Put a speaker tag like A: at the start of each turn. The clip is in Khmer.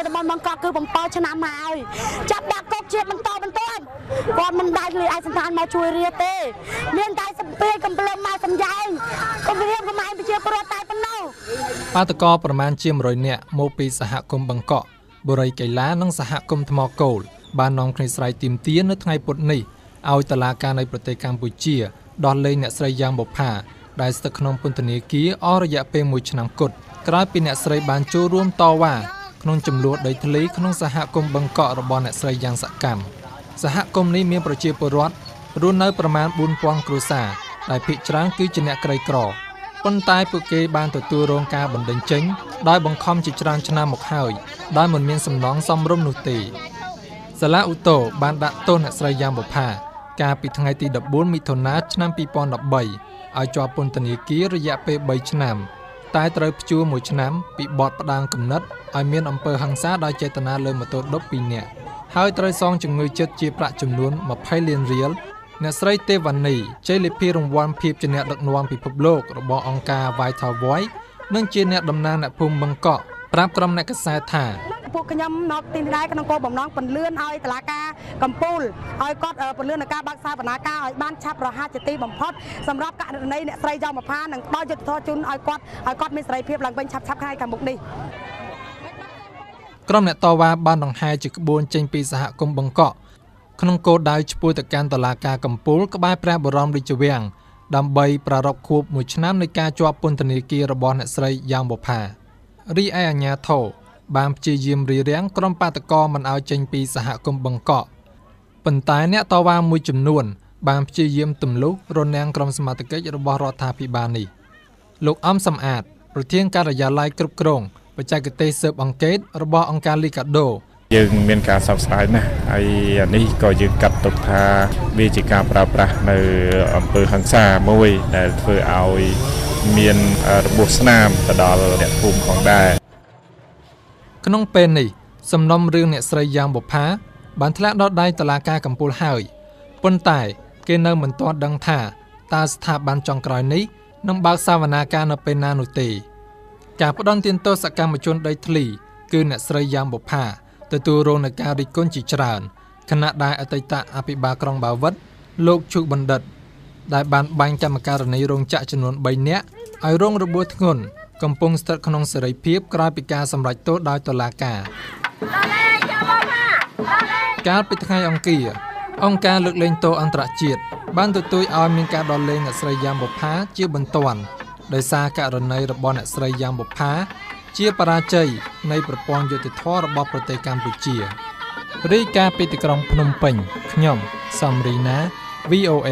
A: នៅតំបន់បឹងកក់គឺ7ឆ្នាំមកហើយចាប់ដាក់គុកជាបន្តបន្ទាប់គាត់មិនដាច់លីឯកសណ្ឋានមកជួយរាទេមានតែសំពីកំភ្លើងមកសំយ៉ែងគំរាមកំហែងប្រជាពលរដ្ឋតែប៉ុណ្ណោះ
B: បាតកោប្រមាណជា100នាក់មកពីសហគមន៍បឹងកក់បុរីកីឡានិងសហគមន៍ថ្មគោលបាននាំគ្នាស្រែកទាមទារនៅថ្ងៃពុធនេះឲ្យតុលាការនៃប្រទេសកម្ពុជាដោះលែងអ្នកស្រីយ៉ាងបុប្ផាដែលស្ថិតក្នុងពន្ធនាគារអស់រយៈពេល1ឆ្នាំគត់ក្រោយពីអ្នកស្រីបានចូលរួមតវ៉ាក្នុងចំនួនដីធ្លីក្នុងសហគមន៍បឹងកក់របស់អ្នកស្រីយ៉ាងសកម្មសហគមន៍នេះមានប្រជាពលរដ្ឋរស់នៅប្រមាណ4000គ្រួសារដែលភាគច្រើនគឺជាអ្នកក្រីក្រប៉ុន្តែពួកគេបានទទួលរងការបណ្តេញចេញដោយបង្ខំជាច្រើនឆ្នាំមកហើយដោយមិនមានសំណងសមរម្យនោះទេសាលាឧទ្ធរណ៍បានដាក់ទោសអ្នកស្រីយ៉ាងបុប្ផាកាលពីថ្ងៃទី14មិថុនាឆ្នាំ2013ឲ្យជាប់ពន្ធនាគាររយៈពេល3ឆ្នាំតែត្រូវព្យួរ1ឆ្នាំពីបទផ្ដាំគំនិតឲ្យមានអំពើហិង្សាដោយចេតនាលើម៉ូតូឌុប2នាក់ហើយត្រូវសងជំងឺចិត្តជាប្រាក់ចំនួន20លានរៀលអ្នកស្រីទេវ៉ានីជ័យលាភីរង្វាន់ភាពជាអ្នកដឹកនាំពិភពលោករបស់អង្គការ Vital Voice និងជាអ្នកតំណាងអ្នកភូមិបឹងកក់ប្រាប់ក្រុមអ្នកកាសែតថា
C: ពួកខ្ញុំនៅទីនេះដែរក្នុងគោលបំណងពន្លឿនឲ្យតុលាការកំពូលឲ្យគាត់ពន្លឿននៃការបើកសវនាការឲ្យបានឆាប់រហ័សជាទីបំផុតសម្រាប់ករណីអ្នកស្រីយ៉ៅមផានិងផ្ដល់យុត្តិធម៌ជូនឲ្យគាត់មានសេរីភាពឡើងវិញឆាប់ៗថ្ងៃខាងមុខនេះ
B: ក្រុមអ្នកតវ៉ាបានដង្ហែជាក្បួនចេញពីសហគមន៍បឹងកក់ក្នុងគោលដៅឆ្ពោះទៅកាន់តុលាការកំពូលក្បែរព្រះបរមរាជវាំងដើម្បីប្រារព្ធខួប1ឆ្នាំនៃការជាប់ពន្ធនាគាររបស់អ្នកស្រីយ៉ាងបុប្ផារីឯអាជ្ញាធរបានព្យាយាមរារាំងក្រុមបាតុករមិនឲ្យចេញពីសហគមន៍បឹងកក់ប៉ុន្តែអ្នកតវ៉ាមួយចំនួនបានព្យាយាមទម្លុះរនាំងក្រុមសមត្ថកិច្ចរបស់រដ្ឋាភិបាលនេះលោកអំសំអាតប្រធានការិយាល័យគ្រប់គ្រងបច្ចេកទេសស៊ើបអង្កេតរបស់អង្គការលីកាដូ
D: យើងមានការសោកស្ដាយណាស់ហើយអានេះក៏យើងកាត់ទុកថាវាជាការប្រើប្រាស់នៅអំពើហិង្សាមួយដែលធ្វើឲ្យមានរបួសស្នាមទៅដល់អ្នកភូមិផងដែរ
B: ក្នុងពេលនេះសំណុំរឿងអ្នកស្រីយ៉ាងបុប្ផាបានធ្លាក់ដល់ដៃតុលាការកំពូលហើយប៉ុន្តែគេនៅមិនទាន់ដឹងថាតើស្ថាប័នចុងក្រោយនេះនឹងបើកសវនាការនៅពេលណានោះទេការផ្ដន្ទាទោសកម្មជនដីធ្លីគឺអ្នកស្រីយ៉ាងបុប្ផាទទួលរងនឹងការរិះគន់ជាច្រើនខណៈដែលអតីតអភិបាលក្រុងបាវិតលោកឈូកបណ្ឌិតដែលបានបាញ់កម្មការិនីរោងចក្រចំនួន3នាក់ឲ្យរងរបួសធ្ងន់កំពុងស្ថិតក្នុងសេរីភាពក្រោយពីការសម្រេចទោសដោយតុលាការកាលពីថ្ងៃអង្គារអង្គការលើកលែងទោសអន្តរជាតិបានទទូចឲ្យមានការដោះលែងអ្នកស្រីយ៉ាងបុប្ផាជាបន្ទាន់ដោយសារករណីរបស់អ្នកស្រីយ៉ាងបុប្ផាជាបរាជ័យនៃប្រព័ន្ធយុត្តិធម៌របស់ប្រទេសកម្ពុជារាយការណ៍ពីទីក្រុងភ្នំពេញខ្ញុំសំរីណា VOA